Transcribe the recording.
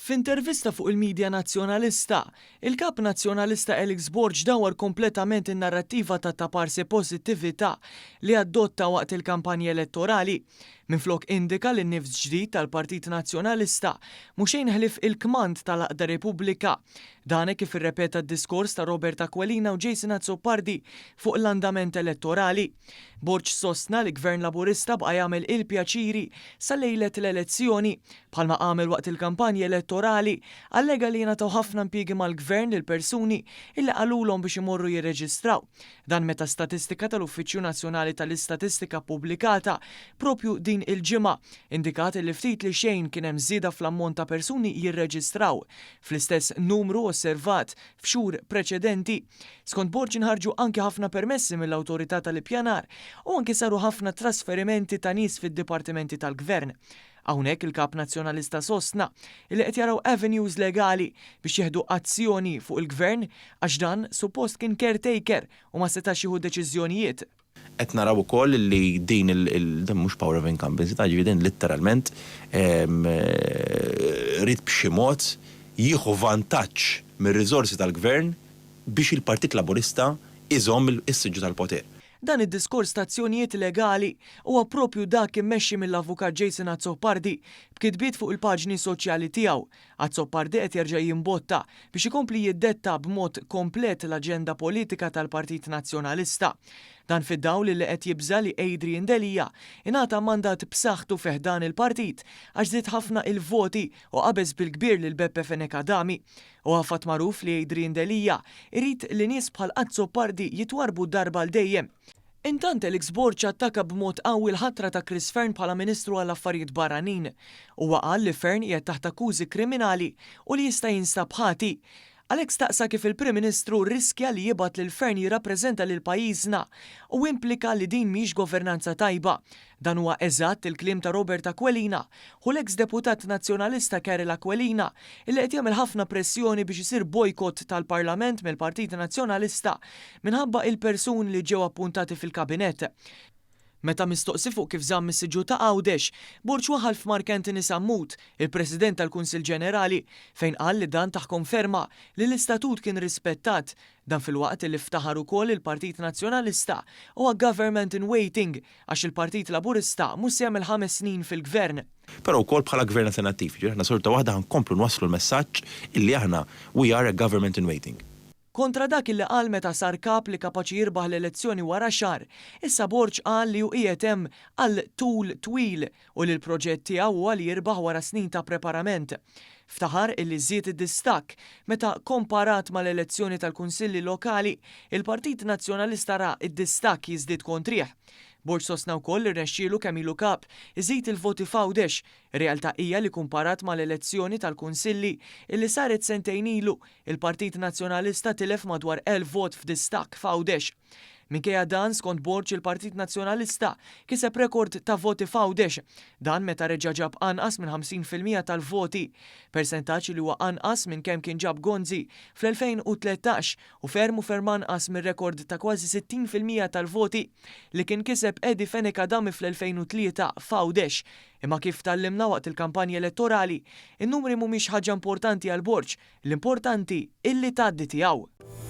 F'intervista fuq il-midja Nazzjonalista, il-Kap Nazzjonalista Alex Borg dawwar kompletament in-narrattiva ta' taparsi pożittività li adotta waqt il-kampanja elettorali. Minflok indika li n-nifs ġdid tal-Partit Nazzjonalista mhu xejn ħlief il-kmand tal-għaqda Repubblika. Dan hekk kif irrepeta d-diskors ta' Robert Aquilina u Jason Azzopardi fuq l-andament elettorali. Borg sostna li Gvern Laburista baqa' jagħmel il-pjaċiri sa lejlet l-elezzjoni, bħalma għamel waqt il-kampanja elettorali, allega li ingħataw ħafna impjiegi mal-Gvern lil persuni illi qalulhom biex imorru jirreġistraw. Dan meta statistika tal-Uffiċċju Nazzjonali tal-Istatistika ppubblikata proprju din il-ġimgħa indikat illi ftit li xejn kien hemm żieda fl-ammont ta' persuni jirreġistraw, fl-istess numru osservat f'xhur preċedenti. Skont Borg inħarġu anki ħafna permessi mill-Awtorità tal-Ippjanar u anki saru ħafna trasferimenti ta' nies fid-dipartimenti tal-Gvern. Hawnhekk il-Kap Nazzjonalista sostna li qed jaraw avenues legali biex jieħdu azzjoni fuq il-Gvern għax dan suppost kien caretaker u ma setax jieħu deċiżjonijiet. Qed naraw ukoll li din il, din mhux power of incumbency, ta' ġifieri din litteralment ried b'xi mod jieħu vantaġġ mir-riżorsi tal-Gvern biex il-Partit Laburista iżomm is-siġġu tal-poter. Dan id-diskors ta' azzjonijiet legali huwa proprju dak immexxi mill-Avukat Jason Azzopardi b'kitbiet fuq il-paġni soċjali tiegħu. Azzopardi qed jerġa' jimbotta biex ikompli jiddetta b'mod komplet l-aġenda politika tal-Partit Nazzjonalista. Dan fid-dawl li qed jibża' li Adrian Delia ingħata mandat b'saħħtu fi ħdan il-partit għax żied ħafna il-voti u qabeż bil-kbir lil Beppe Fenech Adami. Huwa fatt magħruf li Adrian Delia irid li nies bħal Azzopardi jitwarrbu darba għal dejjem. Intant Alex Borg attakka b'mod qawwi l-ħatra ta' Chris Fearne bħala Ministru għall-Affarijiet Barranin. Huwa qal li Fearne qiegħed taħt akkużi kriminali u li jista' jinstab ħati. Għalhekk staqsa kif il-Prim Ministru rriskja li jibgħat lil Fearne jirrappreżenta lil pajjiżna u implika li din mhix governanza tajba. Dan huwa eżatt il-kliem ta' Robert Aquilina, ħu l-eks deputat Nazzjonalista Karol Aquilina, illi qed jagħmel ħafna pressjoni biex isir bojkott tal-Parlament mill-Partit Nazzjonalista minħabba il-persuni li ġew appuntati fil-Kabinett. Meta mistoqsi fuq kif żamm is-siġġu ta' Għawdex, Borg waħal f'Mark Anthony Sammut, il-President tal-Kunsill Ġenerali, fejn qal li dan tah konferma li l-istatut kien rispettat. Dan filwaqt li ftaħar ukoll li l-Partit Nazzjonalista huwa government in waiting għax il-Partit Laburista mhux se jagħmel 5 snin fil-Gvern. Però wkoll bħala gvern alternattiv, jiġifieri aħna xorta waħda ħa nkomplu nwasslu l-messaġġ illi aħna we are a government in waiting. Kontra dak illi qal meta sar kap li kapaċi jirbaħ l-elezzjoni wara xahar, issa Borg qal li hu qiegħed hemm għal tul twil u li l-proġett tiegħu huwa li jirbaħ wara snin ta' preparament. Ftaħar illi żied id-distakk meta komparat mal-elezzjoni tal-Kunsilli Lokali, il-Partit Nazzjonalista ra id-distakk jiżdied kontrih. Borg sostna wkoll li rnexxielu kemm ilu kap iżid il-voti f'Għawdex. Realtà hija li kumparat mal-elezzjoni tal-Kunsilli illi saret sentejn ilu, il-Partit Nazzjonalista tilef madwar 1000 vot f'distakk f'Għawdex. Minkejja dan, skont Borg, il-Partit Nazzjonalista kiseb rekord ta' voti f'Għawdex. Dan meta reġa' ġab anqas minn 50% tal-voti, persentaġġ li huwa anqas minn kemm kien ġab Gonzi fl-2013 u ferm u ferm anqas mir-rekord ta' kważi 60% tal-voti li kien kiseb Eddie Fenech Adami fl-2003 f'Għawdex. Imma kif tgħallimna waqt il-kampanja elettorali, in-numri mhumiex ħaġa importanti għal Borg, l-importanti illi tgħaddi tiegħu.